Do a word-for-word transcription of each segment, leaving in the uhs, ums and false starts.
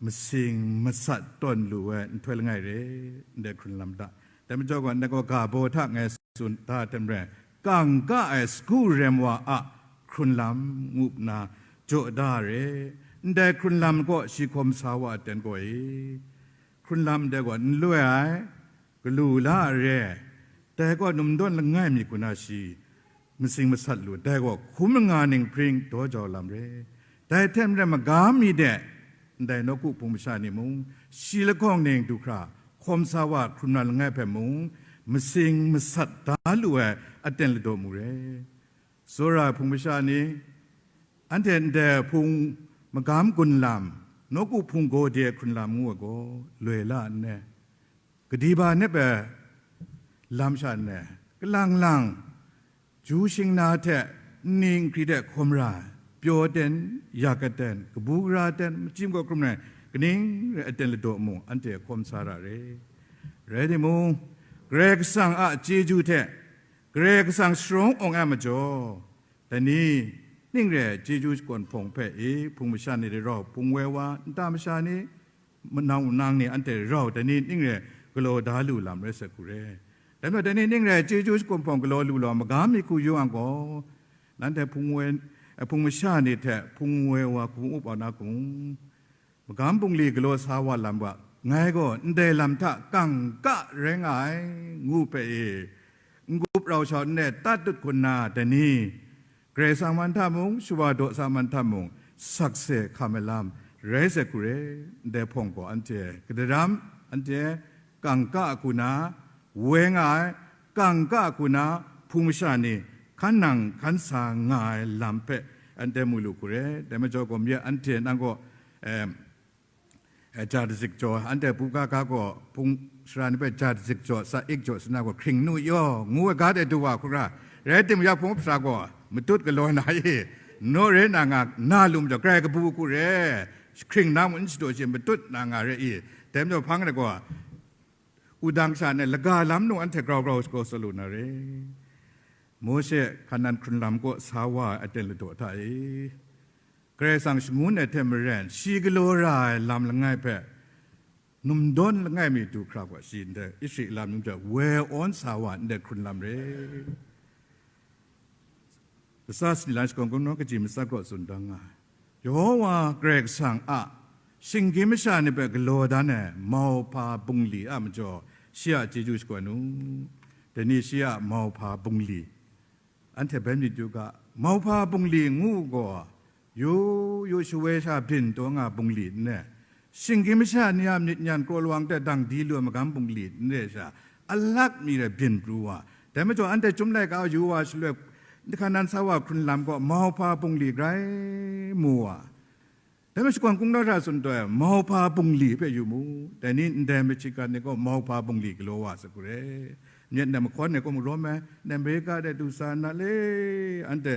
masing masat tawn lu ai nhtoi langai re, ndai hkrun lam hta. Dai majaw gaw, ndai gaw ga baw hta ngai tsun da ai hte maren, kangka ai sagu rem wa a hkrun lam ngu nna jaw da re. Ndai hkrun lam gaw shi hkawm sa wa aten gaw e. Hkrun lam ndai gaw n loi ai, galu la a re, dai gaw numdawn langai mi hku na shi masing masat lu, dai gaw hkum nga ning hpring daw jau lam re. Dai hte maren magam mi de, ndai nawku hpung masha ni mung, shi lahkawng ning du hkra hkawm sa wa hkrun na langai hpe mung, masing masat da lu ai aten ladaw mu re. Tsawra ai hpung masha ni, anhte ndai hpung magam gun lam, nawku hpung gaw de hkrun lam ngu ai gaw, loi la n ne? Kadi ba nep ai lam sha n ne? Kalang lang, ju shing na hte nni nkri de hkawm ra ai, pyaw ten, yak aten, kabu gara ten, machyim gaw hkrum rai, kaning rai aten ladaw mung, anhte hkawm sa ra re. Rai timung, Karai Kasang a chyeju hte Karai Kasang sharawng awng ai majaw, dai ni ning re ai chyeju shakawn hpawng hpe i hpung masha ni re rau, hpung woi wa nta masha ni, manang unang ni anhte re rau, dai ni ning re galaw da lu lam rai sai hku re. Dai majaw, dai ni ning re ai chyeju shakawn hpawng galaw lu lam magam mi hku yu yang gaw, nanhte hpung woi, hpung masha ni hte hpung woi wa hku up au na hkum? Magam bungli galaw sa wa lam wa, ngai gaw ndai lam hta kangka rai nga ai, ngu hpe e, n-gup rau shau n le tat dut hku nna, dai ni Karai Kasang man hta mung, Shawa daw sa man hta mung, sakse hkam ai lam rai sai hku re. Ndai hpawng gaw anhte kadaram, anhte kangka a hku na, woi nga ai, kangka a hku na hpung masha ni hkan nang hkan sa nga ai lam hpe anhte mu lu hku re. Dai majaw gaw, mye anhte nang gaw, em, eh, ja dazik jaw, anhte pu ga ga gaw hpung sara ni hpe ja dazik jaw, sa ik jaw, sa na gaw hkring nu yaw, ngu ai ga de du wa hkra, rai timung, ya hpung masha gaw matut galaw na i, naw re na nga, na lu majaw, grai kabu hku re, hkring na mung n shadaw shi, matut na nga re i, dai majaw hpang de gaw, wudang sha nna laga lam nung anhte grau grau shagraw sa lu na re. Mawshe Hkanan hkrun lam kaw sa wa ai aten ladaw hta e, Karai Kasang shangun ai hte maren, shi galaw ra ai lam langai hpe, numdawn langai mi du hkra gaw, shi ndai Israela amyu hpe woi awn sa wa ndai hkrun lam re. Kasa sali lang shakawn kungdawn kaji matsat gaw tsun da nga ai. Yehowa Karai Kasang a shinggyim masha ni hpe galaw dan ai mauhpa bungli a majaw, shi a chyeju shakawn u. Dai ni shi a mauhpa bungli, anhte bai myit yu ga, mauhpa bungli ngu gaw, yu yu shawoi sha byin taw nga bungli n rai, shinggyim masha ni a myit nyan kraw lawang hte dang di lu ai magam bungli n rai sha, alak mi rai byin pru wa. Dai majaw, anhte chyum laika yu wa shaloi, Hkanan sa wa hkrun lam gaw mauhpa bungli grai mu wa. Dai majaw, shakawn kungdawn hta tsun taw ai, mauhpa bungli hpe yu mu. Dai ni ndai machyi gat ni gaw mauhpa bungli galaw wa sa hku re. Myit ndai mahkawn ni gaw marawm ai, ndai Amerika de du sa na le, anhte,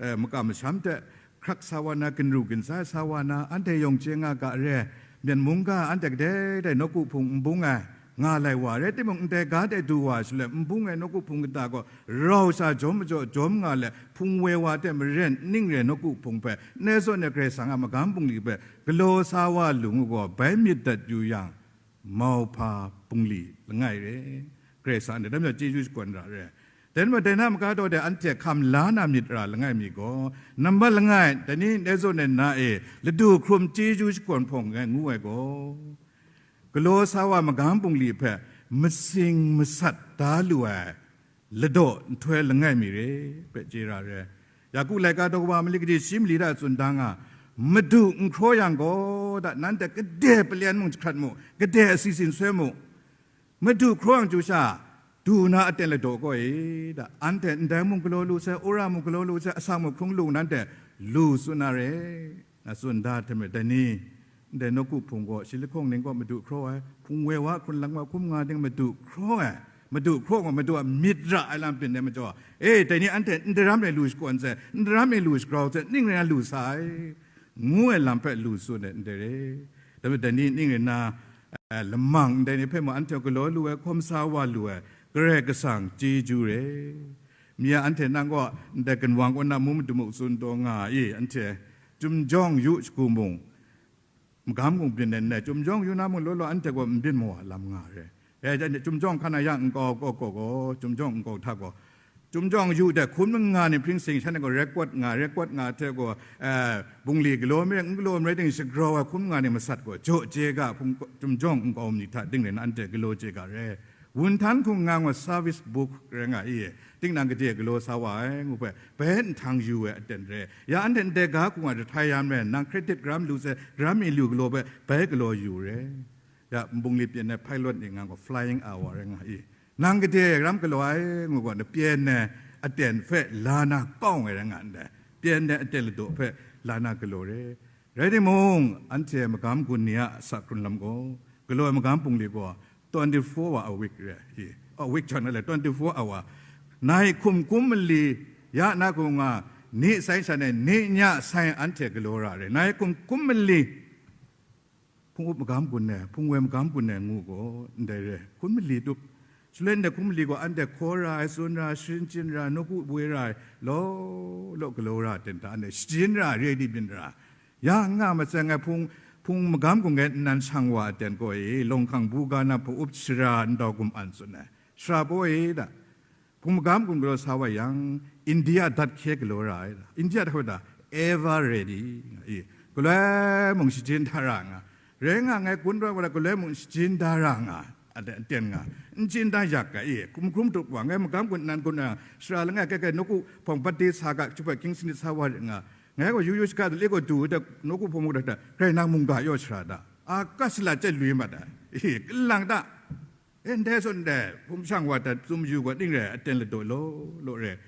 eh, makam masham hte hkrak sa wa na, ginru ginsa sa wa na, anhte yawng chye nga ga re, Myen mungga anhte kadai dai nawku hpung n bung ai, nga lai wa rai timung, ndai ga de du wa shaloi, n bung ai nawku hpung kata gaw rau sha jawm majaw jawm nga let, hpung woi wa hte maren ning re nawku hpung hpe, ndai zawn e Karai Kasang a magam bungli hpe galaw sa wa lu ngu gaw, bai myit dat yu yang, mauhpa bungli langai re, Karai Kasang ni dai majaw chyeju shakawn ra re. Dai majaw, dai na maka taw de anhte hkam la na myit ra langai mi gaw, nambat langai, dai ni ndai zawn e na e, ladu hkrum chyeju shakawn hpawng ngai ngu ai gaw, galaw sa wa magam bungli hpe masing masat da lu ai ladaw nhtoi langai mi re, hpe chye ra re. Yaku laika daw kaba mali kaji shi mali hta tsun da nga, madu n hkraw yang gaw, da nanhte kade palyen mung jahkrat mu, kade asi sinsoi mu, madu hkraw yang chyu sha, du na aten ladaw gaw e, da, anhte ndai mung galaw lu sai, wora mung galaw lu sai, asak mung hkrung lu nanhte lu tsun na re, na tsun da hte maren, dai ni, ndai nawku hpung gaw, shi lahkawng ning gaw madu hkraw ai, hpung woi wa hkrun lang wa hkum nga ding madu hkraw ai, madu hkraw gaw madu a myit ra ai lam byin ai majaw, e, dai ni anhte n daram e lu shakawn sai, n daram e lu shagrau sai, ning rai na lu sa ai, ngu ai lam hpe lu tsun ai ndai re. Dai majaw, dai ni ning rai na, eh, lamang ndai ni hpe mung anhte galaw lu ai, hkawm sa wa lu ai, Karai Kasang chyeju re. Mi a anhte nang gaw ndai ginwang kaw na mu madu mu tsun taw nga i, anhte chyum jawng yu shagu mung, magam gung byin ai n rai, Chyum jawng yu na mung law law, anhte gaw n byin mawa lam nga ai. E, chyum jawng hkan a yang nkau kaw kaw gaw, Chyum jawng nkau hta gaw, Chyum jawng yu de hkun manga ni hpring sing, shanhte gaw record nga, record nga hte gaw, eh, bungli galaw mi rai, n galaw mi rai ting, shagrau ai hkun manga ni masat gaw, jaw chye ga, hpung, Chyum jawng nkau ni hta ding rai na, anhte galaw chye ga re. Wun htan hkung nga gaw service book rai nga i, tinang gade galaw sa wa ai, ngu hpe, bai nhtang yu ai aten re. Ya anhte ndai ga hkung a jahtai ya me, nang credit garam lu se, garam mi lu galaw hpe, bai galaw yu re. Ya, nbungli pyen ai pilot ni nga gaw flying hour rai nga i, nang gade ram galaw ai ngu gaw, na pyen ai aten hpe la na kawng ai rai nga ndai, pyen ai aten ladaw hpe la na galaw re. Rai timung, anhte magam gun ni a sa hkrun lam gaw, galaw ai magam bungli gaw twenty-four hour a week re i, a week hta na le twenty-four hour, nai hkum kum mali, ya na hku nga, ni sai sha ne, ni nya sai anhte galaw ra re, nai hkum kum mali, hpung up magam gun ai, hpung woi magam gun ai ngu gaw, ndai re, hkun mali tup. Shaloi ndai hkun mali gaw anhte hkaw ra ai, tsun ra ai, sharin chyin ra ai, nawku woi ra ai, law law galaw ra ai ten hta anhte shajin ra ai, re di byin ra ai. Ya nga matseng ai hpung, hpung magam gun ai nnan shang wa ai ten gaw e, lawng hkang buga na hpung up shara ndau gum an tsun ai, shara baw e da. Hpung magam gun galaw sa wa yang, India dat hkye galaw ra ai. India dat hkye da, ever ready. I, galoi mung shajin da ra nga. Rai nga, ngai gun rawt wa la, galoi mung shajin da ra nga. Aten, aten nga. N jin da yak ga i, hkum hkrum tup wa, ngai magam gun nan gun na, shara langai kai kai, nawku hpawng bat de sa ga, chup ai king sanit sa wa nga. Ngai gaw yu yu shaga da, le gaw du da, nawku hpawng mung da da, grai nang mungga yaw shara da. A, ka sala chye lui mat ai. I, kalang da. E, ndai tsun ndai, hpung shang wa dat tsun yu gaw ning rai, aten ladaw law law re.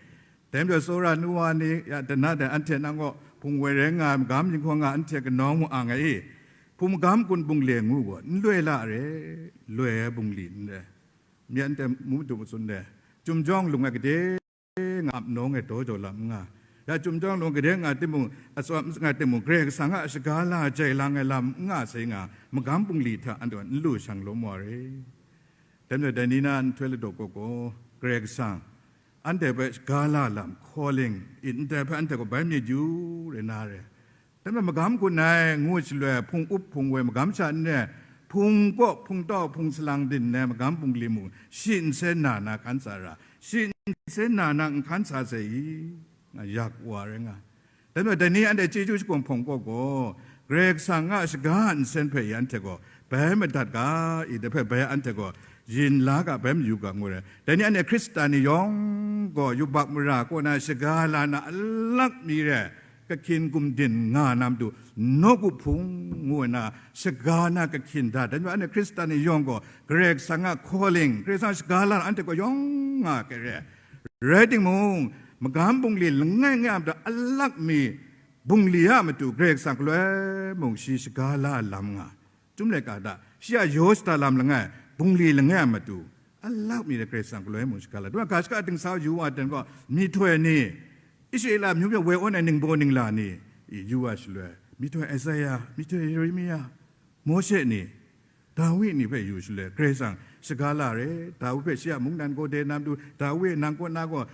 Dai majaw, tsawra nu wa ni, ya dana dai anhte nang gaw hpung woi rai nga ai, magam ginhkawng nga anhte kanau mu ang ai i, hpung magam gun bungli ngu gaw, n loi la re, loi ai bungli n rai. Mi anhte mu madu matsun re, Chyum jawng lung ai gade nga ap nawng e daw jaw lam n nga. Ya Chyum jawng lung gade nga timung, atsawm nga timung, Karai Kasang a shaga la jai lang ai lam n nga sai nga, magam bungli hta anhte n lu shang lawm wa re. Dai majaw, dai ni na nhtoi ladaw gaw gaw, Karai Kasang anhte hpe shaga la lam, calling, it ndai hpe anhte gaw bai myit yu re na re. Dai majaw, magam gun ai ngu shaloi, hpung up hpung woi magam sha n re, hpung kaw, hpung tau, hpung salang din ai magam bungli mung, shi nsen na na hkan sa ra, shi nsen na na n hkan sa sai i, nga yak wa rai nga. Dai majaw, dai ni anhte chyeju shakawn hpawng kaw gaw, Karai Kasang a shaga a nsen hpe i anhte gaw bai madat ga i, dai hpe bai anhte gaw yin la ga, bai mayu ga, ngu re. Dai ni anhte Hkristan ni yawng gaw yubak mara kaw na shaga la na alak mi re, kahkyin gumdin nga na matu, nawku hpung ngu na shaga na kahkyin da. Dai majaw anhte Hkristan ni yawng gaw Karai Kasang a calling, Karai Kasang shaga la na anhte gaw yawng nga kare. Rai timung, magam bungli langai ngai a matu alak mi bungli a matu Karai Kasang galoi mung shi shaga la lam nga. Chyum laika hta, shi a yaw shada lam langai, bungli langai a matu, alak mi de Karai Kasang galoi mung shaga la. Duma ga shaka dingsa yu wa ten gaw, myihtoi ni, Israela amyu hpe woi awn ai ningbaw ningla ni, i, yu wa shaloi, myihtoi Isaiah, myihtoi Yeremia, Mawshe ni, Dawi ni hpe yu shaloi, Karai Kasang shaga la re, Dawi hpe shi a mungdan gaw de na matu, Dawi nang kaw na gaw,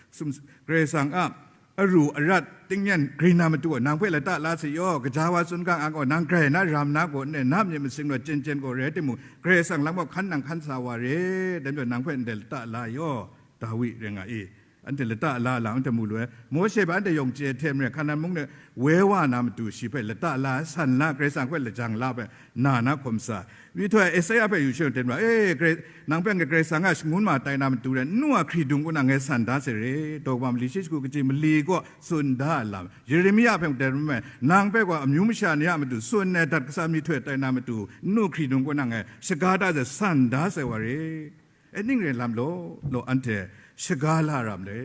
sum, Karai Kasang a aru arat tingyan grin na matu gaw, nang hpe lata la se yaw, gaja wa tsun gang a gaw, nang grai na ram na gaw, ne, na myit masing rawt chyen chyen gaw rai timung, Karai Kasang lam gaw hkan nang hkan sa wa re, dai majaw nang hpe ndai lata la yaw, Dawi rai nga i. Anhte lata la lam anhte mu lu ai. Mawshe hpe anhte yawng chye hte maren, Hkanan mung de woi wa na matu shi hpe lata la, san la, Karai Kasang hpe lajang la hpe na na hkawm sa. Myihtoi Isaiah hpe yu shaloi ten wa, e, Karai, nang hpe ngai Karai Kasang a shangun ma tai na matu re, nnu a hkridung kaw na ngai san da sai re, daw kaba mali shi shagu kaji mali kaw tsun da ai lam, Yeremia hpe mung dai rum ai, nang hpe gaw amyu masha ni a matu tsun ai dat kasa myihtoi tai na matu, nnu hkridung kaw na ngai shaga da sai, san da sai wa re. E, ning rai lam law law anhte shaga la ram le,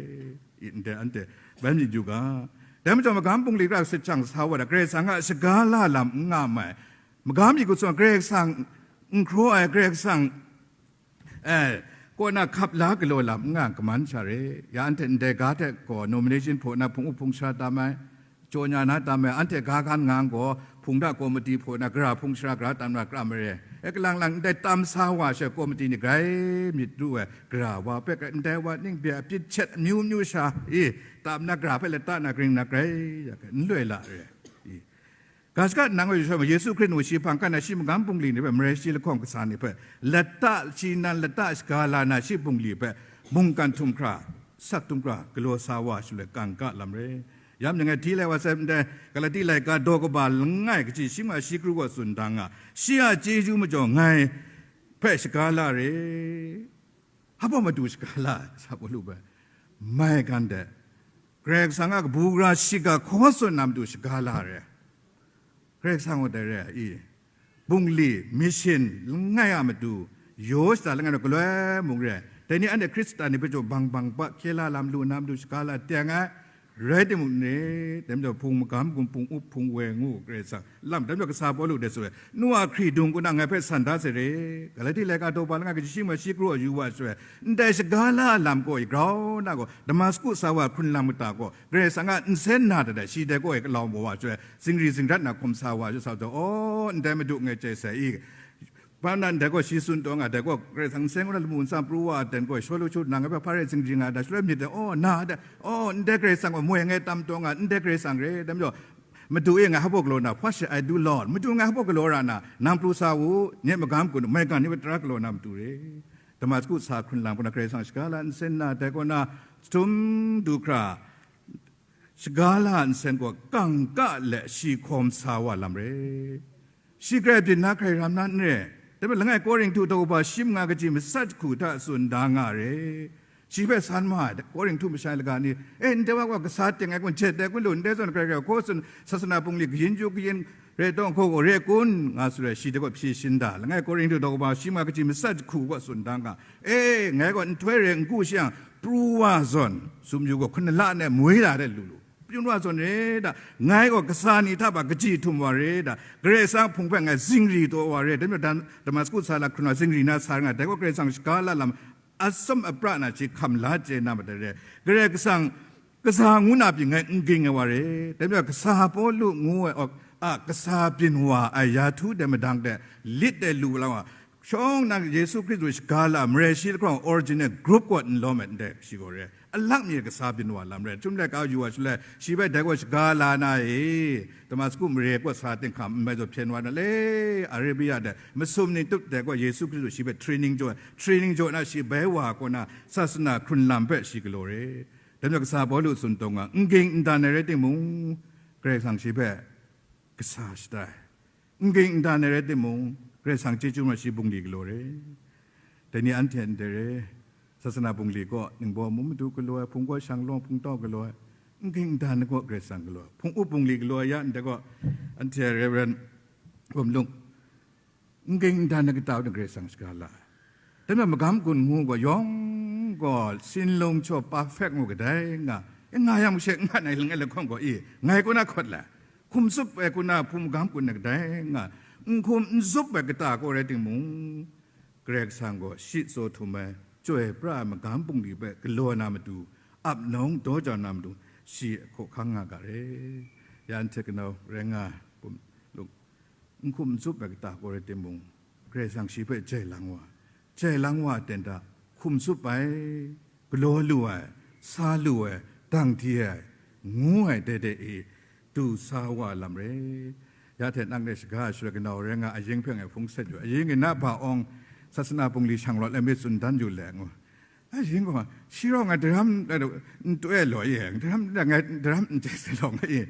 i, ndai anhte bai myit yu ga. Dai majaw, magam bungli kra sut jang sa wa da, Karai Kasang a shaga la lam n nga mai, magam myit kau sung Karai Kasang n hkraw ai, Karai Kasang, eh, kaw na hkap la galaw lam n nga kaman sha re. Ya anhte ndai ga hte gaw nomination hpaw na hpung up hpung sha tam ai, jaw nya na tam ai, anhte ga gan nga gaw, hpung da komiti hpaw na gara hpung shara gara tam na kra mare. E, kalang lang ndai tam sa wa she komiti ni grai myit ru ai, gara wa hpe grai, ndai wa ning bya a pyit chet amyu myu sha, i, tam na gara hpe lata na gring na grai ya hpe n loi la re. I, Ga shaka nang gaw Yesu Hkristu shi hpang kan na shi magam bungli ni hpe, marai shi lahkawng kasa ni hpe, lata shi nan lata shaga la na shi bungli hpe, mungkan htum hkra, sak htum hkra, galaw sa wa shaloi kangka lam re. Yam nang e hti lai wa sai ndai, Galati laika daw kaba langai kaji shi nga shi kru gaw tsun da nga, shi a chyeju majaw ngai hpe shaga la re. Hpa madu shaga la, sa Pawlu hpe, mai gan de, Karai Kasang a kabu gara shiga hkaw tsun na madu shaga la re. Karai Kasang gaw dai re ai, i, bungli, mission, langai a matu, yaw shada langai na galoi mung re, dai ni anhte Hkristan ni hpe jaw bang bang ba hkye la lam lu na matu shaga la teng ai, rai timung ni, dai majaw hpung magam gun hpung up hpung we ngu Karai Kasang lam, dai majaw kasa Pawlu de tsun ai, nu a hkridung kun na ngai hpe san da se re, Galati laika daw ba langai kaji shi ma shi kru a yu wa shaloi, ndai shaga la lam gaw i grau na gaw, Damasku sa wa hkrun lam kata gaw, Karai Kasang a nsen na dat ai, shi dai gaw i galau maw wa shaloi, zingri zingrat na hkum sa wa shaloi sa jaw, aw, ndai madu ngai chye sai i, Hpa na ndai gaw shi tsun taw nga, dai gaw Karai Kasang nsen gaw na lamu ntsa pru wa ai ten gaw, Shawlu Shawlu nang hpe hpa rai zingri nga ai, shaloi myit dai, aw, na dai, aw, ndai Karai Kasang gaw moi ngai tam taw nga, ndai Karai Kasang re, dai majaw, madu e ngai hpa galaw na, what shall I do, Lord? Madu ngai hpa galaw ra na, nang pru sa u, nye magam gun, maigan ni hpe tara galaw na matu re. Damasku sa hkrun lam kaw na Karai Kasang shaga la nsen na, dai kaw na, jahtum du hkra, shaga la nsen gaw kangka le shi hkawm sa wa lam re. Shi grai byin na hkrai ram na n re. Dai hpe langai Korinhtu daw kaba shi manga kaji matsat jahku hta tsun da nga re. Shi hpe san ma ai, Korinhtu masha laga ni, e, ndai wa gaw kasa teng ai kun, jet ai kun lu, ndai zawn hkrai hkrai hkaw tsun, sasana bungli kayin ju kayin, re taw, hkaw gaw re kun, nga tsun ai, shi dai gaw hpyi shin da, langai Korinhtu daw kaba shi manga kaji matsat jahku gaw tsun da nga, e, ngai gaw nhtoi re n gu shi yang, pru wa zawn, sumyu gaw hkun la ne moi la de lu lu, pru wa zawn re da, ngai gaw kasa ni hta ba kaji htum wa re da, Karai Kasang hpung hpe ngai zingri taw wa re, dai majaw Damasku sa la hkrun wa zingri na sa nga, dai gaw Karai Kasang shaga la lam, atsawm apra na shi hkam la chye na madat re. Karai Kasang, kasa ngu na pyi ngai n ging ai wa re. Dai majaw kasa Pawlu ngu ai, a, kasa byin wa ai ya htu dai madang de, lit de lu la wa. Shawng na Yesu Hkristu shaga la marai shi lahkawng original group kaw n lawm ai ndai shi gaw re. Alak mi kasa byin wa lam re. Chyum laika yu wa shaloi, shi bai dai gaw shaga la na e. Damasku mare kaw sa tinghkam n bai zaw hpyen wa na le, Arabia de, masum ni tup dai gaw Yesu Hkristu shi hpe training jaw, training jaw na shi bai wa kaw na, sasana hkrun lam hpe shi galaw re. Dai majaw kasa Pawlu tsun taw nga, n ging n dan ai rai timung, Karai Kasang shi hpe kasa shatai. N ging n dan ai rai timung, Karai Kasang chyeju ma shi bungli galaw re. Dai ni anhte ndai re, sasana bungli kaw, ningbaw mung madu galaw ai, hpung gaw shang lawng hpung tau galaw ai, n ging n dan ai kaw Karai Kasang galaw ai, hpung up bungli galaw ai ya ndai kaw, anhte Reverend Gumlung, n ging n dan ai kata hte Karai Kasang shaga la ai. Dai majaw magam gun ngu gaw yawng gaw sinlung chaw perfect ngu kadai nga, e, nga yang mashe n nga nai langai lahkawng gaw i, ngai kaw na hkawt la, hkum tsup ai kaw na hpung magam gun na kadai nga, n hkum n tsup ai kata kaw rai timung, Karai Kasang gaw shi tsaw htum ai, chyoi pra ai magam bungli hpe galaw na matu, ap nawng daw jau na matu, shi hkaw hkang nga ga re. Ya anhte kanau rai nga ai hpung, n hkum n tsup ai kata kaw rai timung, Karai Kasang shi hpe jai lang wa, jai lang wa ten hta hkum tsup ai, galaw lu ai, sa lu ai, dang di ai, ngu ai dai dai e, du sa wa lam re. Ya hte nang de shaga shaloi kanau rai nga, aying hpe ngai hpung set yu, aying e na ba awng, sasana bungli shang lawt ai myit tsun dan yu le ngu. Aying gaw, shi rawng ngai daram, eh, n toi ai law e, daram, ngai daram n chye sai law ngai e.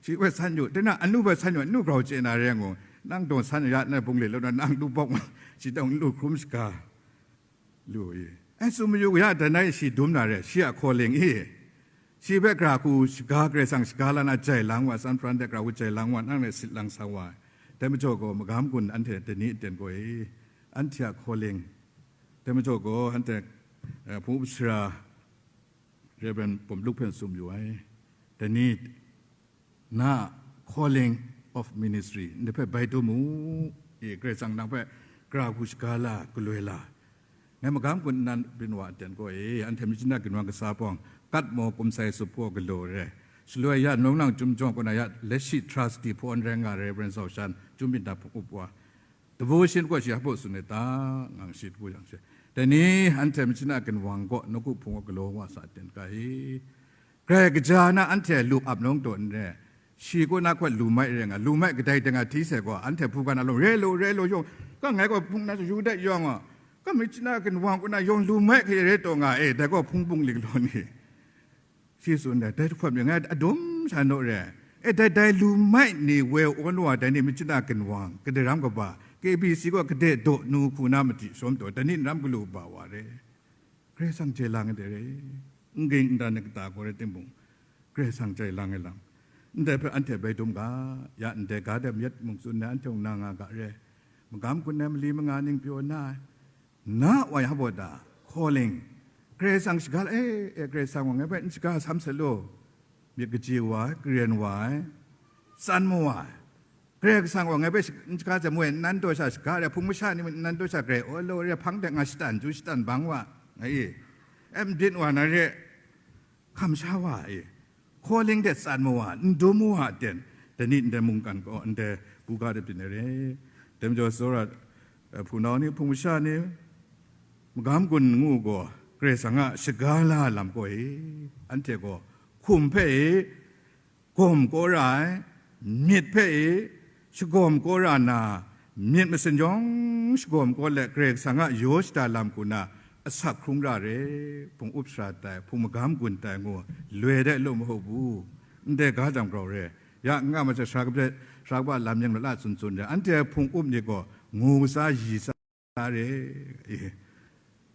Shi hpe san yu, tinang anu hpe san yu, anu grau chye na re ngu, nang daw san ya na bungli law na nang lu bawk ma, shi tawng n lu hkrum shaga lu i. Ai, tsun mayu ya, dai nai shi dum na re, shi a calling i. Shi hpe gara hku shaga, Karai Kasang shaga la na jai lang wa, San Fran de gara hku jai lang wa, nang le sit lang sa wa. Dai majaw gaw, magam gun anhte dai ni aten gaw i, anhte a calling, dai majaw gaw, anhte, eh, hpung up sara, Reverend Pawmluk hpe tsun yu ai. Dai ni, na calling of ministry, ndai hpe bai dum u, e, Karai Kasang nang hpe gara hku shaga la, galoi la. Ngai magam gun nnan byin wa aten gaw e, anhte Myitkyina ginwang kasa pawng, kat maw kum sai sup gaw galaw re. Shaloi ya, Nlawng Nang Chyum Jawng kaw na ya, letshi trustee hpawn rai nga ai Reverend Zau Shan, Chyum Myit na hpung up wa. Devotion gaw shi hpa tsun ai ta, ngang shi hpu yang she. Dai ni, anhte Myitkyina ginwang gaw, nawku hpung gaw galaw wa sa ten ga i. Grai kaja na anhte lup ap nawng taw n re, Shi kaw na hkawt lu mai re nga, lu mai kadai dang a hti sai gaw, anhte hpunggan a lawm, re lu, re lu, yawng, ka ngai gaw hpung na yu dat yawng a, ka myit chana ginwang kaw na yawng lu mai hkye re taw nga e, dai gaw hpung bung ling law ni. Shi tsun dai, dai hkawt mi ngai adum sha naw re, e, dai, dai lu mai ni woi awn wa dai ni myit chana ginwang, kadaram kaba, K B C gaw kade daw nu hku na madi shawm taw, dai ni n ram galu ba wa re. Karai Kasang jai lang ai de re. N ging n dan ai kata gaw rai timung, Karai Kasang jai lang ai lam. Ndai hpe anhte bai dum ga, ya ndai ga de mayat mung tsun ai anhte mung na nga ga re. Magam gun ai mali manga ning pyaw na ai. Na wa ya baw da, calling. Karai Kasang shaga la, eh, eh, Karai Kasang wa ngai hpe n shaga sam sa law. Myit kaji wa ai, karen wa ai, tsan mu wa ai. Karai Kasang gaw ngai hpe shak-, n shaga hte mu e, nnan daw sha shaga re, hpung masha ni mung nnan daw sha grai, o law re, hpang de nga shatan, ju shatan bang wa, nga i, em byin wa na re, hkam sha wa i, calling de tsan mu wa, n dum mu wa ten, dai ni ndai mungkan gaw, ndai buga de byin ai re. Dai majaw, tsawra, eh, hpunau ni, hpung masha ni, magam gun ngu gaw, Karai Kasang a shaga la lam gaw e, anhte gaw hkum hpe e, gawm kau ra ai, myit hpe e, shagawm kau ra na, myit masin yawng shagawm kau let, Karai Kasang a yaw shada lam hku na asak hkrung ra re, hpung up sara tai, hpung magam gun tai ngu, loi de law mahu bu, ndai ga jang grau re, ya n nga masha sara kabai, sara kaba lam yang la la tsun tsun re, anhte hpung up ni gaw, ngu sa yi sa, sa re, i.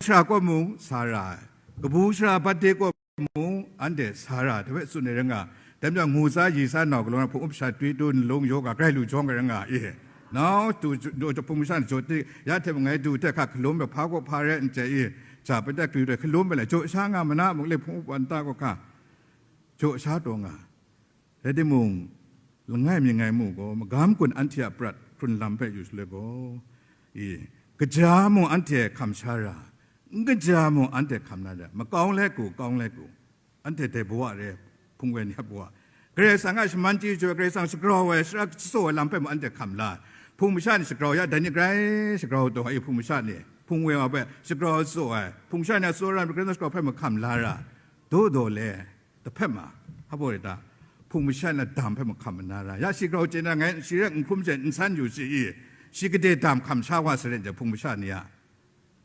Sara kaw mung sa ra ai, kabu sara bat de kaw mung anhte sa ra ai, dai hpe tsun ai rai nga, dai majaw ngu sa yi sa nau galaw na hpung up sha twi tu nlung yaw ga grai lu jawng ai rai nga, i. Nau tu, tu, tu hpung masha ni jaw ti, ya hte mung ngai du hte hka hkalum ai hpa gaw hpa rai n chye i, ja padat kri hte hkalum ai le, jaw sha nga ma na mung le hpung up wa nta gaw hka, jaw sha taw nga. Rai timung, langai mi ngai mu gaw, magam gun anhte a prat hkrun lam hpe yu shaloi gaw, i, kaja mung anhte hkam sha ra, n kaja mung anhte hkam na ra, makawng le ku, kawng le ku, anhte dai bawa re, hpung woi ni a bawa. Karai Kasang a shaman chyeju, Karai Kasang shagrau ai, sara shasaw ai lam hpe mung anhte hkam la, hpung masha ni shagrau ya, dai ni grai shagrau taw ai, hpung masha ni, hpung woi wa hpe shagrau shasaw ai, hpung masha ni a tsawra ai, Karai Kasang shagrau hpe mung hkam la ra, daw daw le. Dahpe ma, hpa baw rai ta, hpung masha na dam hpe mahkam mana ra, ya shi grau chye na ngai, shi rai n hkrum chye n san yu shi i, shi gade dam hkam sha wa saret ja hpung masha ni a,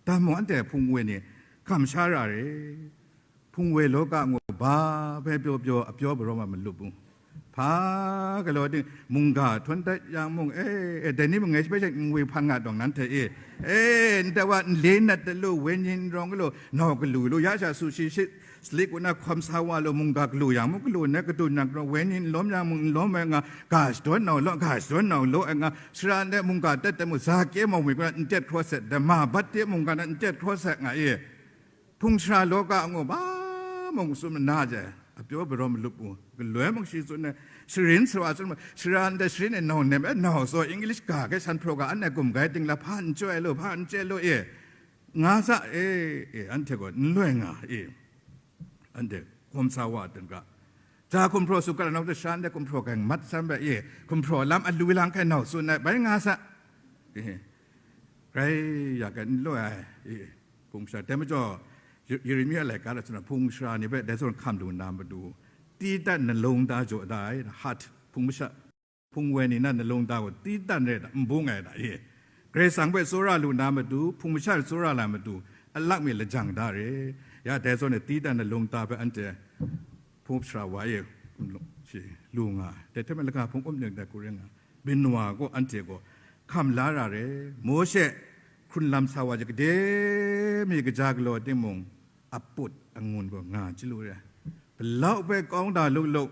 dam mung anhte hpung woi ni hkam sha ra re, hpung woi law ka ngu ba hpe pyaw pyaw, a pyaw baraw ma malup u, hpa galaw ting, mungga htawn dat yang mung, e, e, dai ni mung ngai shi hpe n woi hpan nga dawng nan hte e, e, ndai wa n le nat da lu, wenyin n rawng lu, nau galu lu, ya sha su shi shi, Salik kaw na hkawm sa wa lu, mungga galu yang mung galu, na kadun na galu, wenyin n lawm yang mung n lawm ai nga, ga shadawn nau law, ga shadawn nau law ai nga, sara ndai mungga tet tet mung, Zake mau mi kaw na n tet hkraw set, dama bat de mungga na n tet hkraw set nga e. Hpung sara law ka ngu ba mung tsun mana jai, a pyaw baraw malup u, galoi mung shi tsun ai, sharin sara tsun ai, sara ndai sharin e nau nem e nau tsaw, English ga hkye san hpraw ga, an e gum gai ting la, hpa n chye ai lu, hpa n chye ai lu e, nga sa e, e, anhte gaw n loi nga e. Anhte hkawm sa wa dan ga, ja gumhpraw su ga, nau hte sha ndai gumhpraw hkrai mat san bai e, gumhpraw lam a lu lang hkrai nau tsun ai, bai nga sa. E, rai ya ga n loi ai, e, hpung sha. Dai majaw, Ye-, Yeremia laika la tsun ai, hpung sara ni hpe dai zawn hkam lu na matu, ti dan nalung da jaw da ai, heart, hpung masha. Hpung woi ni na nalung da gaw, ti dan rai da, n bung ai da, e. Karai Kasang hpe tsawra lu na matu, hpung masha hpe tsawra la matu, a lak mi lajang da re. Ya, dai zawn e, ti dan nalung da hpe anhte hpung sara wa e, shi lu nga, dai hte mung lagaga hpung up ning dai hku rai nga, byin wa gaw anhte gaw hkam la ra re. Mawshe hkrun lam sa wa jang, gade mi kaja galaw timung, a put angun gaw nga chyalu re. Palau hpe kawng da luk luk,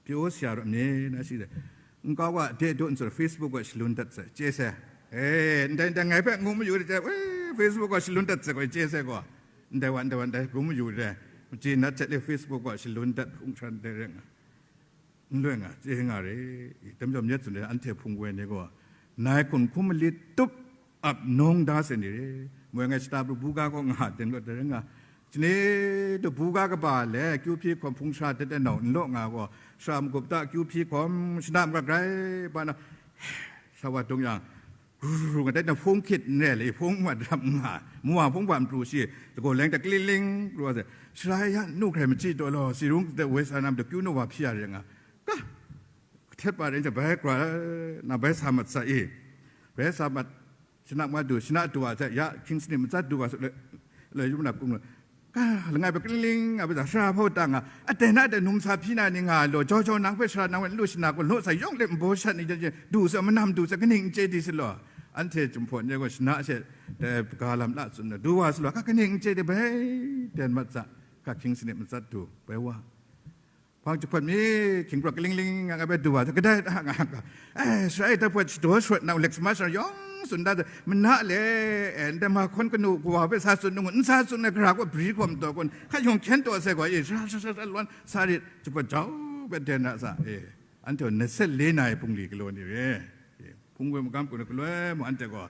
Pyaw sha rawt myit na shi de. Nkau wa de du n tsun, Facebook wa shalun dat sai, chye sai. E, ndai, ndai ngai hpe ngu mayu de, e, Facebook wa shalun dat sai gaw, chye sai gaw. Ndai wa, ndai wa, ndai ngu mayu de. Maji nat hte le Facebook wa shalun dat hpung shan de re nga. N loi nga, chye nga re. I, dai majaw myit tsun de, anhte hpung woi ni gaw, nai hkun hkum mali tup ap nawng da sai ni re. Moi ngai shata pru buga gaw nga, ten gaw de re nga. Chine du buga kaba le, kyu hpyi hkawm hpung sara tet tet nau n law nga gaw, sara magup ta kyu hpyi hkawm, shana magat grai ba na, sha wa dung yang, ru ru ru nga, dai na hpung hkit n re le, hpung wa dram nga, mu wa hpung wa n pru shi, lagaw leng ta kling ling, ru wa se, sara ya nu hkrai machyi taw law, si rung de woi sa na matu kyu nu wa hpyi ya re nga, ka, htet wa rai nhtawm, bai grai na bai sa mat sa i, bai sa mat, shana ma du, shana du wa hte, ya hkying sanit matsat du wa sa le, le yum na kung, ka langai bai kalingling a bai sa, sara hpau ta nga, aten a de numsa hpyi na ni nga law, jau jau nang hpe sara nang hpe n lu shana gaw, law sa yawng let nbaw shat ni ja je, du sa, manam du sa, kaning n chye di sa law, anhte Jinghpaw ni gaw shana she, de, ga lam la tsun na, du wa sa law, ka kaning n chye di bai, ten mat sa, ka hkying sanit matsat du, bai wa. Hpang jahpawt mi, hkying pra kalingling nga bai du wa, kadai da nga ga. Eh, sarai da pawt shadaw sharawt nang lek sma shara yawng tsun da, mana le, eh, ndai ma hkawn kanu kawa hpe sa tsun ngu, n sa tsun ai gara gaw bri hkawm taw kun, hka yawng hkyen taw sai gaw, eh, sara, sara, sara, sara, lwan sa rit, jahpawt jau bai den ra sa, eh, anhte na set le na ai bungli galaw ni re. Eh, hpung we magam kun galoi mu anhte gaw,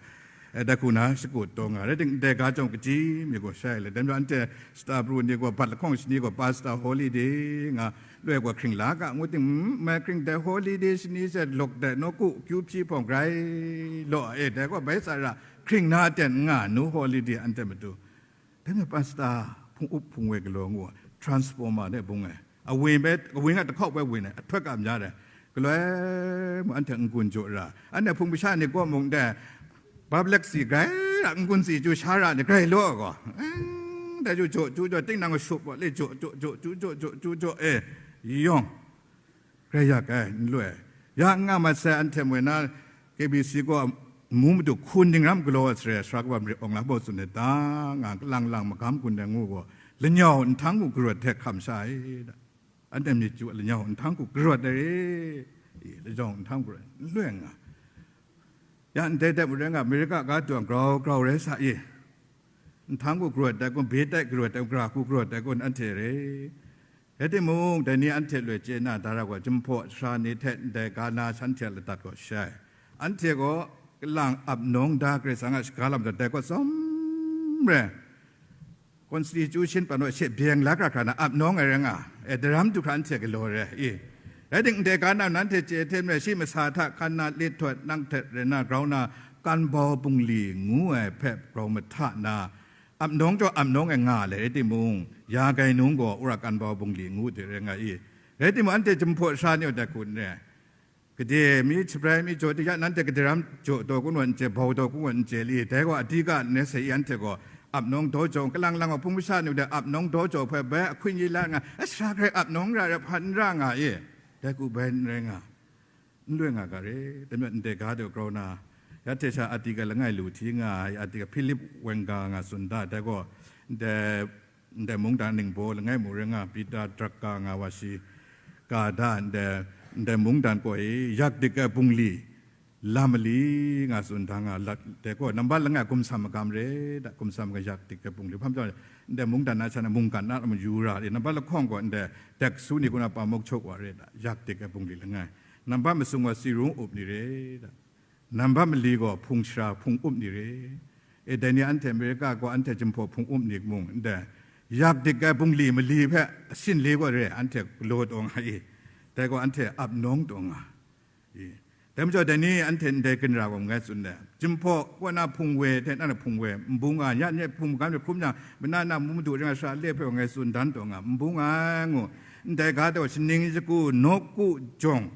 eh, dai hku na shakut taw nga, rai ting, ndai ga jawng kaji mi gaw shai le, dai majaw anhte star pru ni gaw, bat lahkawng shani gaw, Pastor Holiday nga, loi gaw hkring la ga, ngu ting, mm, mai hkring dai Holiday shani she lawk dai nawku, kyu hpyi hpawng grai law, eh, dai gaw bai tsara hkring na ten nga, nu Holiday anhte matu. Dai majaw Pastor hpung up hpung we galaw ngu ai, transformer de bung ai. Awi bai, awi nga dahkau bai win ai, ahtawt ga mya ai. Galoi mu anhte n-gun jaw ra. Anhte hpung masha ni kaw mung dai, public si grai ra, n-gun si chyu sha ra ni grai law gaw. Dai chyu jaw, chyu jaw, ting nang shup wa le jaw, jaw, jaw, chyu jaw, jaw, chyu jaw, eh, yawng. Grai yak ai, n lu ai. Ya n nga mat sai, anhte moi na K B C gaw mu madu hkun ning ram galaw ai sare, sara kaba marit awng la bau tsun ai ta, nga kalang lang magam gun ai ngu gaw, lanyau nhtang hku garawt hte hkam sha ai da. Anhte myit chyu, lanyau nhtang hku garawt ai re, i, lanyau nhtang garawt, n lu ai nga. Ya ndai dai mung rai nga, America ga dawng grau grau rai sa i, nhtang hku garawt ai kun, bye tai garawt ai kun, gara hku garawt ai kun, anhte re. Rai timung, dai ni anhte loi chye na, dara gaw Jinghpaw sara ni hte ndai ga na shanhte a ladat gaw shai. Anhte gaw kalang ap nawng da Karai Kasang a shaga lam dai gaw tsawm re. Constitution pan wa she byeng la hkra hkra na ap nawng ai rai nga, e, daram du hkra anhte galaw re i. Rai ting, ndai ga na nanhte chye hte mare, shi masa hta hkan na, lit htawt, nang hte rai na, grau na, kan bau bungli ngu ai hpe grau mahta na, ap nawng jaw ap nawng e nga le rai timung, ya gai nung gaw wora kan bau bungli ngu de rai nga i. Rai timung, anhte Jinghpaw sara ni gaw dai hku n re. Gade mi, shabrai mi jaw de ya, nanhte gade ram jaw taw kun wa n chye, bau taw kun wa n chye li, dai gaw adi ga n rai sai i, anhte gaw ap nawng daw jaw, kalang lang wa hpung masha ni gaw dai ap nawng daw jaw hpe bai ahkun yi la nga, a sara grai ap nawng ra, ra hpan n ra nga i, dai hku bai n rai nga. N loi nga ga re, dai majaw ndai ga daw grau na, ya hte sha adi ga langai lu hti nga ai, adi ga Philip Wenga nga tsun da, dai gaw, ndai, ndai mungdan ningbaw langai mu rai nga, Peter Drucker nga wa shi, ga da, ndai, ndai mungdan gaw e, yak dik ai bungli, lam mali nga tsun da nga, lat, dai gaw, nambat langai gumsam magam re, da, gumsam ga yak dik ai bungli, hpa majaw, ndai mungdan na sha na mungkan na lam yu ra re, nambat lahkawng gaw, ndai, dak su ni kuna pa mawk chok wa re, da, yak dik ai bungli langai. Nambat masung gaw, si rung up ni re, da. Nambat mali gaw, hpung shara, hpung up ni re. E, dai ni anhte America gaw, anhte Jinghpaw hpung up ni mung, ndai, yak dik ai bungli mali hpe, asin le gaw re, anhte galaw taw nga i. Dai gaw, anhte ap nawng taw nga i. Dai majaw, dai ni anhte ndai ginra gaw, ngai tsun ai. Jinghpaw kaw na hpung we, hte na hpung we, nbung a, ya nye hpung magam de hkrum yang, mana na mu madu ring ai sara le hpe gaw, ngai tsun dan taw nga, nbung a ngu, ndai ga daw, shaning shagu, nawku jawng,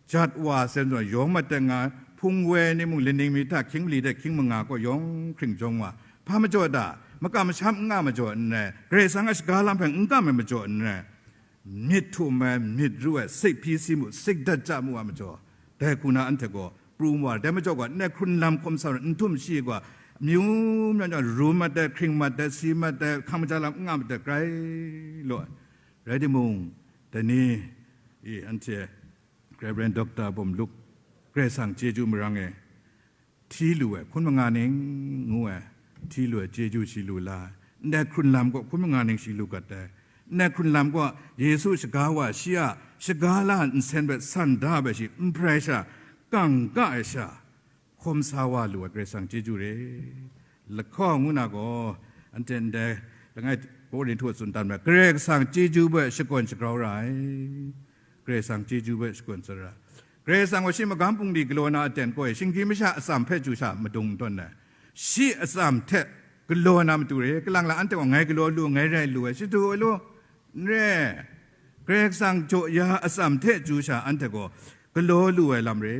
jat wa sen zawn yawng maten nga, hpung woi ni mung laning mi hta hkying mali de hkying manga kaw yawng hkring jawng wa, hpa majaw ta? Makam masham n nga majaw n rai, Karai Kasang a shaga lam hpe n kam ai majaw n rai, myit htum ai, myit ru ai, sik hpyi si mu, sik dat ja mu ai majaw, dai hku na anhte gaw pru mu ai. Dai majaw gaw, ndai hkrun lam hkum sa n htum shi gaw, amyu myaw myaw ru mat ai, hkring mat ai, si mat ai, hkang maja lam n nga mat ai, grai law ai. Rai timung, dai ni, i, anhte Reverend Doctor Bawm Luk, Karai Kasang chyeju marang e, hti lu ai, hkun manga ning ngu ai, hti lu ai, chyeju shi lu la ai, ndai hkrun lam gaw hkun manga ning shi lu gat ai, ndai hkrun lam gaw Yesu shaga wa shi a, shaga la nsen bai san da bai shi, n hparai sha, kang ka ai sha, hkawm sa wa lu ai Karai Kasang chyeju re. Lahkawng ngu na gaw, anhte ndai langai Korinhtu tsun dan ai, Karai Kasang chyeju hpe shakawn shagrau ra ai. Karai Kasang chyeju hpe shakawn shagrau ra ai. Karai Kasang gaw shi magam bungli galaw na aten gaw, shinggyim masha atsam hpe chyu sha madung n tawn ai. Shi atsam hte galaw na matu re, kalang lang anhte gaw ngai galaw lu, ngai rai lu ai, shadu ai lu, n re. Karai Kasang jaw ya atsam hte chyu sha anhte gaw, galaw lu ai lam re,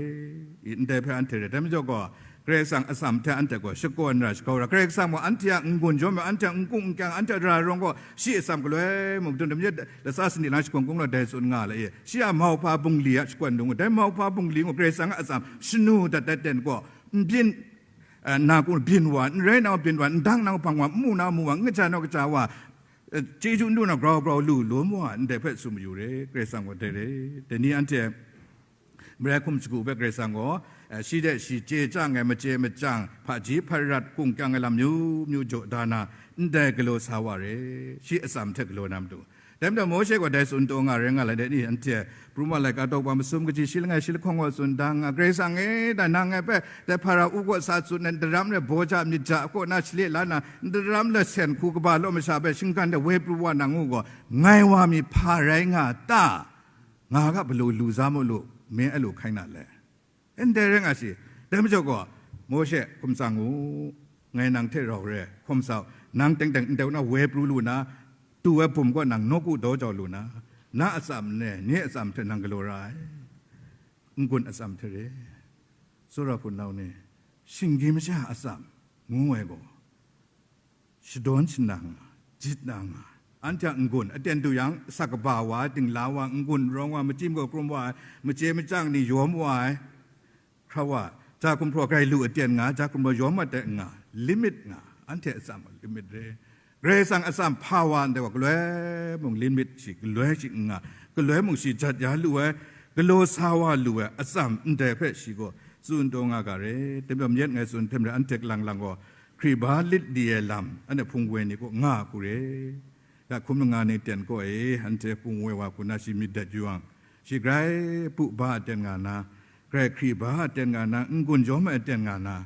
i ndai hpe anhte re. Dai majaw gaw, Karai Kasang atsam hte anhte gaw shakawn ra, shakau ra. Karai Kasang mung anhte a n-gun jawm ai, anhte a n-gung n-kyang, anhte a ra rawng gaw, shi atsam galoi mung dun, dum yet, latsa sanit lang shakung kung law, dai tsun nga la e. Shi a mauhpa bungli a shakawn dung, dai mauhpa bungli gaw Karai Kasang a atsam shanu dat dat ten gaw, n byin, eh, na kung byin wa, n rai na byin wa, n dang na hpang wa, n mu na mu wa, n kaja na kaja wa, eh, chyeju n lu na grau grau lu, lum wa, ndai hpe tsun mayu re, Karai Kasang gaw dai re. Dai ni anhte, Marai hkum shagu hpe Karai Kasang gaw, eh, shi de shi chye chyang ai, machye machyang, hpaji hparat, hkungkyang ai lam myu myu jaw da na, ndai galaw sa wa re, shi atsam hte galaw na matu. Dai majaw Mawshe gaw dai tsun taw nga rai nga lai, dai ni anhte, Pru wa laika daw wa masum kaji shi langai shi lahkawng gaw tsun da nga, Karai Kasang e, da nang ngai hpe, dai Hpara-u kaw sa tsun ai, daram rai baw ja myit ja kaw na shale la na, daram lasen hku kaba law masha hpe shinggan de woi pru wa na ngu gaw, ngai wa mi hpa rai nga ta? Nga ga, balaw lu za mu lu, me a lu hkai na le. Ndai rai nga shi, dai majaw gaw, Mawshe, hkum tsang u, ngai nang hte rau re, hkum sa u, nang teng teng ndai na woi pru lu na, tu ai bum kaw nang nawku daw jau lu na, na atsam ne, nye atsam hte nang galaw ra ai, n-gun atsam hte re, tsawra hpunau ni, shinggyim masha atsam ngu ai gaw, shadawn shanang nga, jit na nga, anhte a n-gun aten du yang, asak kaba wa, dingla wa, n-gun rawng wa, machyi magaw krum wa, machye machyang ni yawm wa ai, hkra wa, ja gumhpraw grai lu aten nga, ja gumhpraw yawm aten nga, limit nga, anhte atsam limit re. Karai Kasang atsam hpa wa ndai wa, galoi mung limit shi, galoi shi n nga, galoi mung shi jat ya lu ai, galaw sa wa lu ai atsam ndai hpe shi gaw tsun taw nga ga re. Dai majaw myit ngai tsun hte maren anhte lang lang gaw, Hkriba lit li ai lam, anhte hpung woi ni kaw nga hku re. Ya hkum langa ni ten kaw e, anhte hpung woi wa hku na shi myit dat yu yang, shi grai bu ba aten nga na, grai hkri ba aten nga na, n-gun jawm ai aten nga na,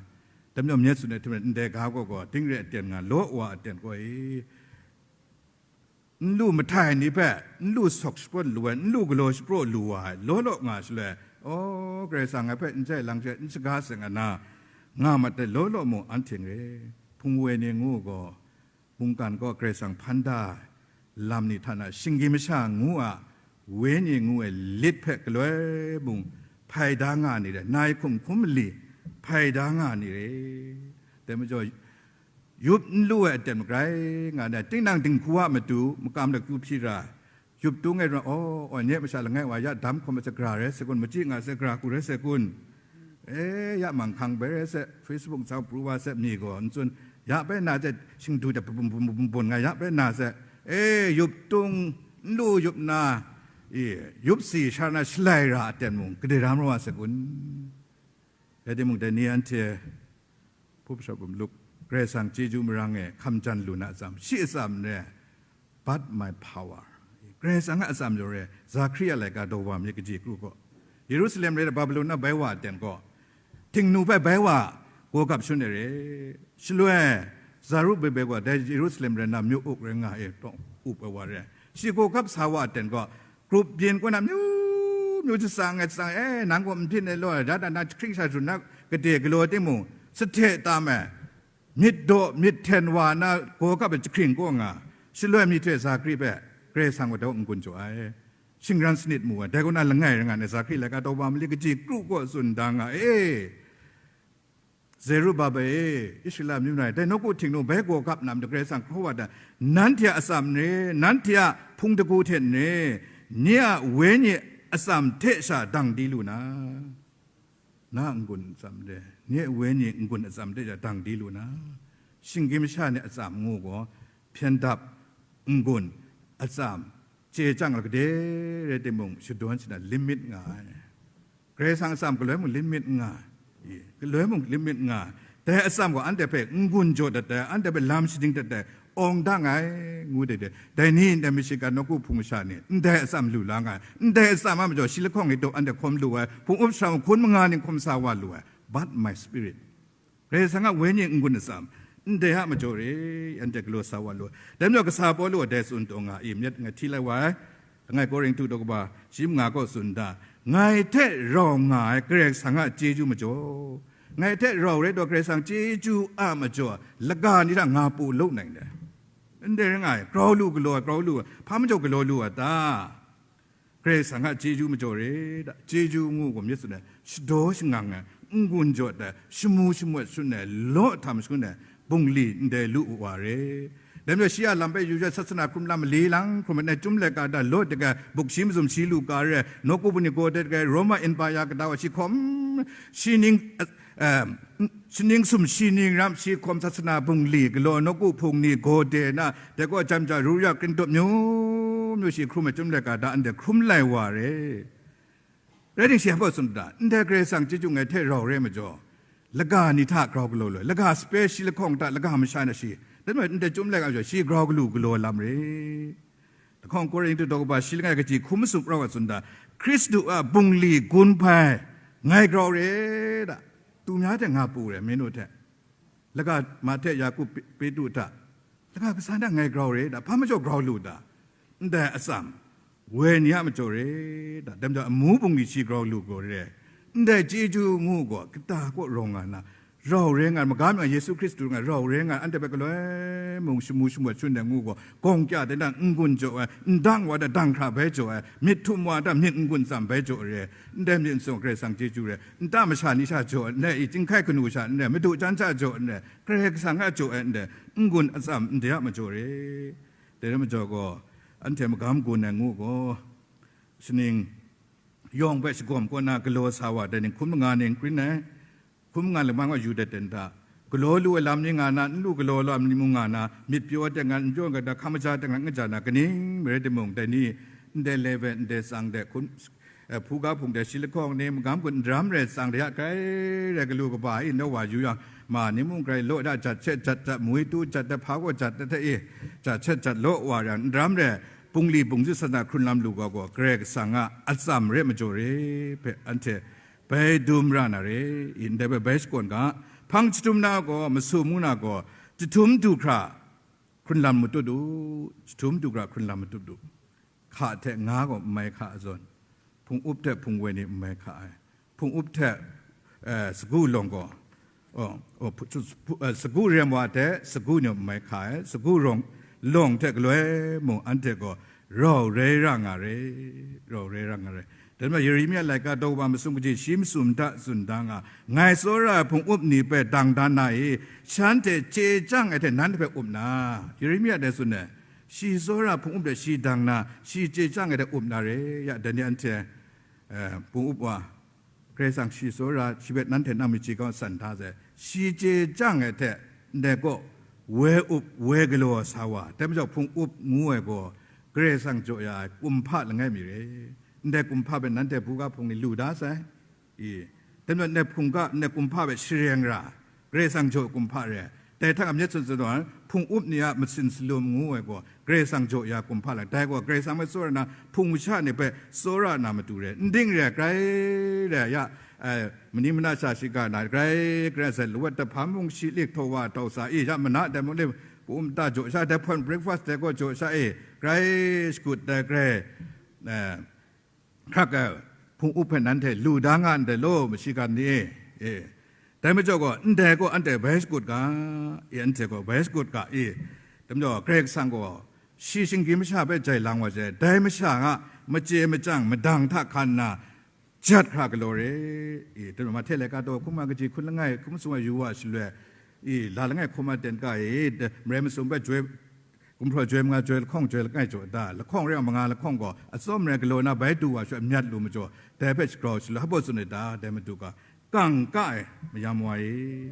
dai majaw myit tsun ai hte maren ndai ga gaw gaw, ding re aten nga, law wa aten kaw e. N lu mahtai ni hpe, n lu sawk shaprawn lu ai, n lu galaw shapraw lu wa ai, law law nga shaloi, aw, Karai Kasang ngai hpe n jai lang she, n shaga seng ai na, nga mat ai law law mung anhte n re. Hpung woi ni ngu gaw, mungkan kaw Karai Kasang hpan da ai lam ni hta na, shinggyim masha ngu a, wenyi ngu ai lit hpe galoi mung hpai da nga ni re, nai hkum hkum mali hpai da nga ni re. Dai majaw, yup n lu ai aten magrai nga na, tinang dinghku a matu, makam lakyu hpyi ra, yup tung ai rawng, aw, aw, nye masha langai wa ya dam hkawm ai hte gara rai sai kun, machyi nga sai, gara hku rai sai kun, e, ya manghkang bai rai sai, Facebook ntsa pru wa sai, mi gaw n tsun, ya bai na sai, shingdu hte bum bum bum bum bun nga ya bai na sai, e, yup tung, n lu yup na, e, yup si sha na shalai ra aten mung, gade ram rawng wa sai kun? Rai timung, dai ni anhte hpup shawp bum lup, Karai Kasang chyeju marang e hkam jan lu na atsam, shi atsam n re, but my power. Karai Kasang a atsam jaw re, Zahkri a laika daw wa myit kaji kru gaw, Yerusalem rai Babilon na bai wa aten gaw, Htingnu hpe bai wa gaw gap shun ai re. Shaloi, Zerubbabel gaw dai Yerusalem rai na myu uk rai nga e, tawng up ai wa re. Shi gaw gap sa wa aten gaw, grup byin kaw na myu myu jatsang ai jatsang, e, nang gaw n byin ai law, da da na jahkring sha jun na gade galaw timung, sahte tam ai, myit daw myit hten wa na gaw gap ai jahkring kaw nga, shaloi myit hte Zahkri hpe Karai Kasang gaw daw n-gun jaw ai. Shingran sanit mu ai, dai kaw na langai rai nga ai, Zahkri laika daw wa myit kaji kru gaw tsun da nga e. Zerubbabel e, Israela amyu na e, dai nawku Htingnu bai gaw gap na matu Karai Kasang hkraw wa da, nanhte a atsam n re, nanhte a hpung dagu hte n re, nye a wenyi atsam hte sha dang di lu na, na a n-gun atsam hte, nye a wenyi n-gun atsam hte sha dang di lu na, shinggyim masha ni atsam ngu gaw, hpyen dap, n-gun, atsam, chye chyang ai gade rai timung, shadawn shanang limit nga ai. Karai Kasang atsam galoi mung limit nga ai, i, galoi mung limit nga ai. Dai atsam gaw anhte hpe n-gun jaw dat ai, anhte hpe lam shading dat ai, awng dang ai, ngu dai dai. Dai ni ndai Michigan nawku hpung masha ni, ndai atsam lu la nga ai, ndai atsam a majaw shi lahkawng e daw anhte hkawm lu ai, hpung up sha hkun manga ni hkawm sa wa lu ai, but my spirit. Karai Kasang a wenyi n-gun atsam, ndai a majaw re, anhte galaw sa wa lu ai. Dai majaw kasa Pawlu dai tsun taw nga, i myit nga hti lai wa ai, langai Korinhtu daw kaba shi manga kaw tsun da, ngai hte rau nga ai Karai Kasang a chyeju majaw, ngai hte rau rai taw Karai Kasang chyeju a majaw, laga ni hta nga pawlu nang dai. Ndai rai nga ai, grau lu galaw ai, grau lu ai, hpa majaw galaw lu ai ta? Karai Kasang a chyeju majaw re da, chyeju ngu gaw myit tsun ai, shadaw shangang ai, n-gun jaw ai, shamu shamawt shun ai, law htam shun ai, bungli ndai lu wa re. Dai majaw shi a lam hpe yu jat sat sana hkrum lam mali lang hkrum ai, chyum laika da law de ai, buk shi mazum shi lu ka re, nawku bungli gaw de ai, Roma Empire kata wa shi hkawm, shi ning, eh, shi ning sum shi ning ram shi hkawm sat sana bungli galaw nawku hpung ni gaw de na, dai gaw jam ja ru ya kring dawp myu myu shi hkrum ai chyum laika da ndai hkrum lai wa re. Rai timung, shi hpa tsun da, ndai Karai Kasang chyeju ngai hte rau rai majaw, laga ni hta grau galaw loi, laga sape shi lahkawng hta, laga masha na shi, dai majaw ndai chyum laika majaw shi grau galu galaw lam re. Lahkawng Korinhtu daw kaba shi langai kaji hkum masum rau a tsun da, Hkristu a bungli gun hpai ngai grau re da, tu mya hte nga pu re, minu hte. Laga Mahte, Yaku, Pe-, Petru hta, laga kasa na ngai grau re da, hpa majaw grau lu da, ndai atsam, woi ni a majaw re da, dai majaw amu bungli shi grau lu gaw re, ndai chyeju ngu gaw, kata kaw rawng nga na, rau re nga, magam nga Yesu Hkristu nga rau re nga, anhte hpe galoi mung shamu shamawt shun ai ngu gaw, gawng kya de na n-gun jaw ai, ndang wa da dang hkra bai jaw ai, myit htum wa da myit n-gun tsam bai jaw re, ndai myit nsawng Karai Kasang chyeju re, nta masha ni sha jaw ai, ndai i chyinghkai kanu sha ndai, madu jan sha jaw ai, Karai Kasang a jaw ai ndai, n-gun atsam ndai a majaw re. Dai rai majaw gaw, anhte magam gun ai ngu gaw, shaning yawng hpe shagawm kaw na galaw sa wa dai ning hkum langa ning krin ai, hkum langa lamang wa yu dat ten hta, galaw lu ai lam ni nga na, n lu galaw lu ai lam ni mung nga na, myit pyaw ai tengan, n pyaw ai tengan, hkam maja ai tengan n kaja na, kaning rai timung, dai ni, ndai level, ndai tsang de, hkum, eh, hpuga hpung de, shi lahkawng ni, magam gun ndaram rai tsang de, ya grai rai galu kaba e, naw wa yu yang, ma ni mung grai law da, jat shet jat da, mui tu jat da, hpa gaw jat da hte e, jat shet jat law wa yang, ndaram rai, bungli bungzit sat na hkrun lam lu ga gaw, Karai Kasang a atsam re majaw re hpe, anhte bai dum ra na re, i ndai hpe bai shakawn ga, hpang jahtum na gaw, masum ngu na gaw, jahtum du hkra hkrun lam matut u, jahtum du hkra hkrun lam matut u. Hka hte nga gaw n mai hka ai zawn, hpung up hte hpung woi ni n mai hka ai. Hpung up hte, eh, sagu lawng gaw, oh, oh, hpu-, hpu-, eh, sagu rem wa hte sagu ni n mai hka ai. Sagu rawng, lawng hte galoi mung anhte gaw rau rai ra nga re, rau rai ra nga re. Dai majaw Yeremia laika daw kaba masum kaji shi masum hta tsun da nga, ngai tsawra ai hpung up ni hpe dang dan na i, shanhte chye chyang ai hte nanhte hpe up na, Yeremia dai tsun ai, shi tsawra hpung up de shi dang na, shi chye chyang ai hte up na re, ya, dai ni anhte, eh, hpung up wa, Karai Kasang shi tsawra, shi hpe nanhte nang myit chye kau san hta sai, shi chye chyang ai hte, ndai gaw, woi up, woi galaw sa wa, dai majaw hpung up ngu ai gaw, Karai Kasang jaw ya ai kumhpa langai mi re, ndai kumhpa hpe nanhte hpuga hpung ni lu da sai, i, dai majaw ndai hpungga, ndai kumhpa hpe shareng ra, Karai Kasang jaw kumhpa re, dai hta myit tsun tsun ai, hpung up ni a matsin salum ngu ai gaw, Karai Kasang jaw ya kumhpa la, dai gaw Karai Kasang hpe tsawra na, hpung masha ni hpe tsawra na matu re, n ding re, grai re, ya, eh, mani mana sha shiga na, grai, grai sai, lawat dahpa mung shi lik htaw wa htaw sa, i, ya mana dai mung le, pu um ta jaw sha, dai hpawn breakfast dai gaw jaw sha, i, grai shakut dai, grai, eh, hkrak ai hpung up hpe nanhte lu da nga ndai law, mashiga ni e, e. Dai majaw gaw, ndai gaw anhte bai shakut ga, e, anhte gaw bai shakut ga, e. Dai majaw, Karai Kasang gaw, shi shinggyim masha hpe jai lang wa sai, dai masha a machye machyang madang hta hkan nna, jat hkra galaw re, e. Dai majaw, Mahte laika daw hkun nga kaji hkun langai, hkun masum ai yu wa shaloi, e, la langai hkawm ai ten ka e, marai masum hpe joi, Gumhpraw joi manga joi lahkawng joi langai jaw da, lahkawng re ai manga lahkawng gaw atsawm ai galaw na bai du wa sha myat lu majaw, dai hpe shagrau shaloi hpa tsun ai ta, dai matu ga, kangka ai mayam wa e,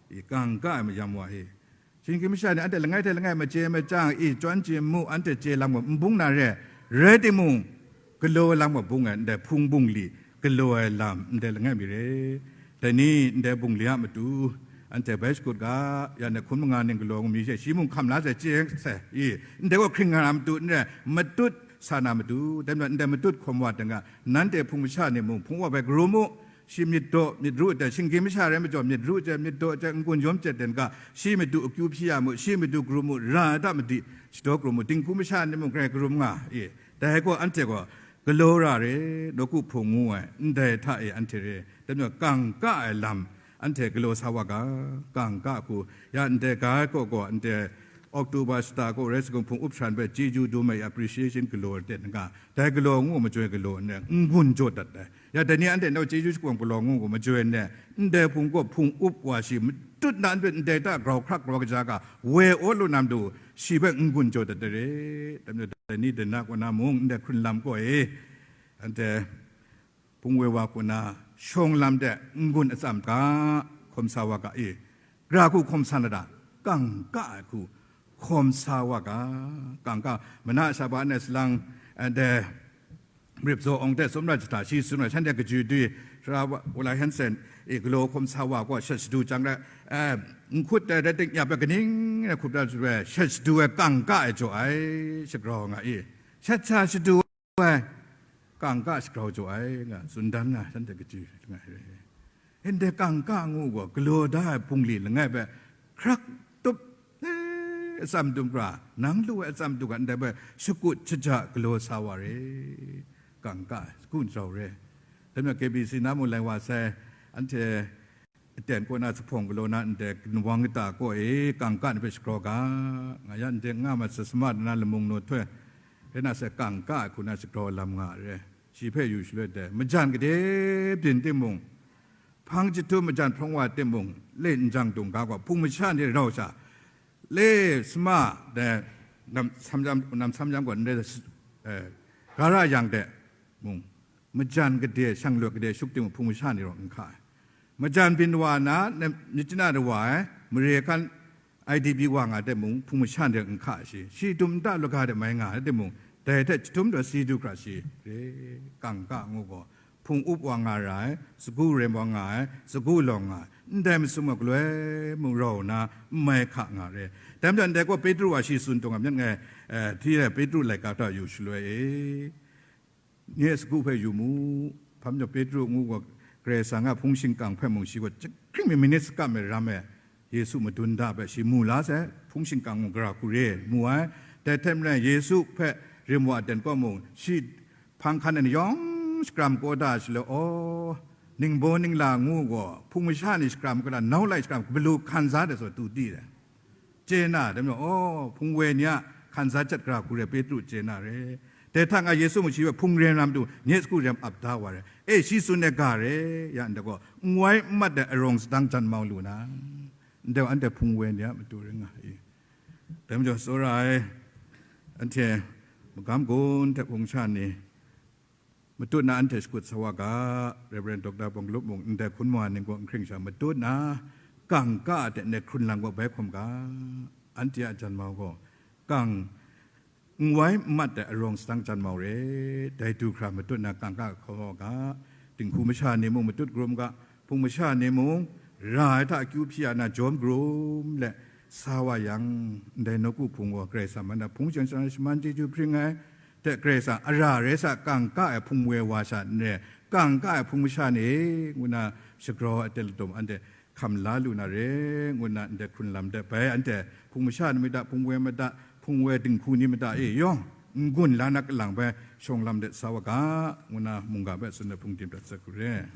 i kangka ai mayam wa e. Shinggyim masha ni anhte langai hte langai machye machyang i chyawn chye mu anhte chye lam gaw n bung na re, rai timung, galaw ai lam gaw bung ai, ndai hpung bungli galaw ai lam ndai langai mi re. Dai ni ndai bungli a matu, anhte bai shakut ga, ya ndai hkun manga ning galaw mi she, shi mung hkam la sai, chye sai, i, ndai gaw hkring nga na matu, n rai, matut sa na matu, dai majaw ndai matut hkawm wa ten ga, nanhte hpung masha ni mung, hpung wa bai garum u, shi myit daw, myit ru ai, shinggyim masha rai majaw, myit ru ai, myit daw ai, n-gun yawm chye ten ga, shi matu akyu hpyi ya mu, shi matu garum u, ra ai hta madi, shadaw garum u, dinghku masha ni mung grai garum nga, i, Dai gaw anhte gaw galaw ra re, nawku hpung ngu ai, ndai hta e anhte re, dai majaw kangka ai lam, anhte galaw sa wa ga, kangka hku, ya ndai ga kaw gaw, ndai October shata kaw rai sa gaw, hpung up sharan hpe chyeju dum ai appreciation galaw ten nga, dai galaw ngu majoi galaw nna n-gun jaw dat ai. Ya dai ni anhte nau chyeju shakawng galaw ngu gaw majoi nna, ndai hpung gaw hpung up wa shi matut na n-, ndai ta grau hkrak grau kaja ga, woi aw lu na matu, shi hpe n-gun jaw dat ai re. Dai majaw dai ni dai na kaw na mung ndai hkrun lam kaw e, anhte hpung woi wa hku na shawng lam de n-gun atsam ga, hkawm sa wa ga i, gara hku hkawm sa na da, kangka ai hku hkawm sa wa ga, kangka, mana sha ba ne salang, eh, de, Rip zaw awng de sumra jahta shi tsun ai, shanhte kaju dwi, Sara wa, Wulai Hansen i galaw hkawm sa wa gaw shat shadu jang rai, eh, n hkut de rai ting, ya pe kaning rai hkup da sut ai, shat shadu ai kangka ai jaw ai, shagrau nga i, shat sha shadu ai, kangka shagrau jaw ai, nga tsun dan nga, shanhte kaju nga ai rai. Ndai kangka ngu gaw, galaw da ai bungli langai hpe hkrak tup, eh, atsam dum hkra, nang lu ai atsam dum hkra, ndai hpe shakut shaja galaw sa wa re, kangka, sagu n rau re. Dai majaw K B C na mung lai wa sai, anhte aten kaw na, zuphpawng galaw na, ndai nawang kata kaw e, kangka ni hpe shagrau ga, nga ya, ndai nga ma sa sama na lamung naw htoi, rai na sai, kangka ai hku na shagrau lam nga re. Shi hpe yu shaloi dai, majan gade byin timung, hpang jahtum majan hprawng wa timung, le n jang dung ga gaw, hpung masha ni rau sha, le sama de, nam sam jam, nam sam jam gaw, ndai, eh, gara yang de mung, majan gade, shang lawt gade shuk timung, hpung masha ni rau n hka ai. Majan byin wa na, na, myit chana rawa ai, mare hkan I D P wa nga de mung, hpung masha ni rau n hka ai shi, shi dum nta laga de mai nga ai timung, dai hte jahtum daw si du hkra shi re, kangka ngu gaw, hpung up wa nga ra ai, sagu rem wa nga ai, sagu lawng nga ai, ndai masum gaw galoi mung rau nna n mai hka nga re. Dai majaw ndai gaw Petru wa shi tsun taw nga myit ngai, eh, hti e Petru laika hta yu shaloi e, nye sagu hpe yu mu, hpa majaw Petru ngu gaw, Karai Kasang a hpung shingkang hpe mung shi gaw, jahkring mi manit sakam ai ram e, Yesu madun da hpe shi mu la sai, hpung shingkang mung gara hku re mu ai. Dai hte maren Yesu hpe rim wa aten kaw mung, shi hpang hkan ai ni yawng shakram kau da shaloi, aw, ningbaw ningla ngu gaw, hpung masha ni shakram kau da, nau lai shakram, kabalu hkan za de saw tu di de. Chye na, dai majaw, aw, hpung woi ni a hkan za jat gara hku re, Petru chye na re. Dai hta nga Yesu mung shi hpe hpung rem lam tu, nye sagu rem ap da wa re. E, shi tsun ai ga re, ya ndai gaw, n wai n mat ai arawng sadang jan mau lu na, ndai gaw anhte hpung woi ni a matu rai nga i. Dai majaw, tsawra ai, anhte magam gun hte hpung sha ni, matut na anhte shakut sa wa ga, Rev. Doctor Bawnglup mung ndai hkun ma ning gaw n hkring sha, matut na kangka a hte ndai hkrun lang gaw bai hkawm ga, anhte a jan mau gaw, kang n wai n mat ai arawng sadang jan mau re, dai du hkra matut na kangka hkawm wa ga, dinghku masha ni mung matut karum ga, hpung masha ni mung ra ai hta akyu hpyi ya na jawm karum let sa wa yang, ndai nawku hpung gaw Karai Kasang man na hpung shing sha shaman chyeju hpring ai, hte Karai Kasang a ra rai sa, kangka ai hpung woi wa sha n re, kangka ai hpung masha ni e, ngu na shagrau ai hte latum anhte hkam la lu na re, ngu na ndai hkrun lam de bai anhte hpung masha ni mada, hpung woi mada, hpung woi dinghku ni mada e yawng n-gun la na kalang bai shawng lam de sa wa ga, ngu na mungga bai tsun ai hpung tim dat sat hku re.